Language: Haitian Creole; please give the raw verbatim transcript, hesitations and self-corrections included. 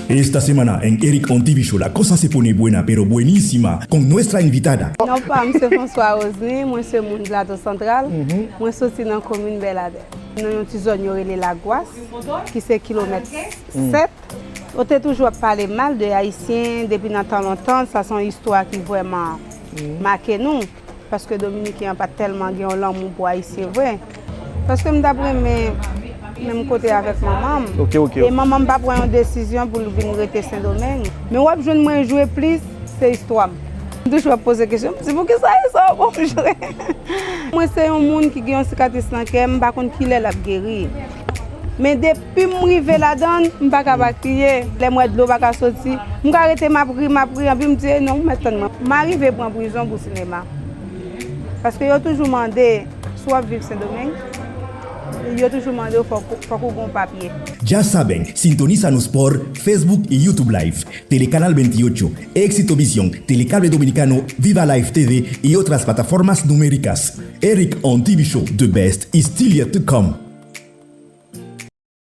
Esta semana en Eric Ontivisho la cosa se pone buena, pero buenísima, con nuestra invitada. Non pa m se François Rosny, mwen se moun Plato Santral, mwen soti nan komin Bèladè. Nan yon ti zòn yo rele Lagwas, ki se kilomèt sèt. Yo te toujou ap pale mal de Ayisyen depi nan tan lontan, sa se yon istwa ki vrèman make nou. Paske Dominiken an pa t tèlman gen yon lanmou pou Ayisyen vre. Paske m t ap renmen menm kote avèk manman m. Ok, ok. E manman m pa pran yon desizyon pou l vin rete Sendomeng. Men w ap jwenn mwen jwe plis, se istwa m. M toujou ap poze kesyon, m di poukisa e sa w bon m jwe. Mwen se yon moun ki gen yon sikatris nan kè m, m pa konn kilè l ap geri. Men depi m rive ladan l, m pa ka pa kriye. Lè m wè dlo pa ka soti, m ka rete m ap ri, m ap ri, anpi m di, "E non, ou mèt tann mwen." M a rive pran prizon pou sinema. Paske yo toujou mande, si w ap viv Sendomeng, yo toujou mande w fòk fòk ou gen yon papye. Ya saben, sintonízanos por Facebook y YouTube Live, Telecanal veintiocho, Éxito Visión, Telecable Dominicano, Viva Live T V y otras plataformas numéricas. Eric Ontivisho, the best is still yet to come.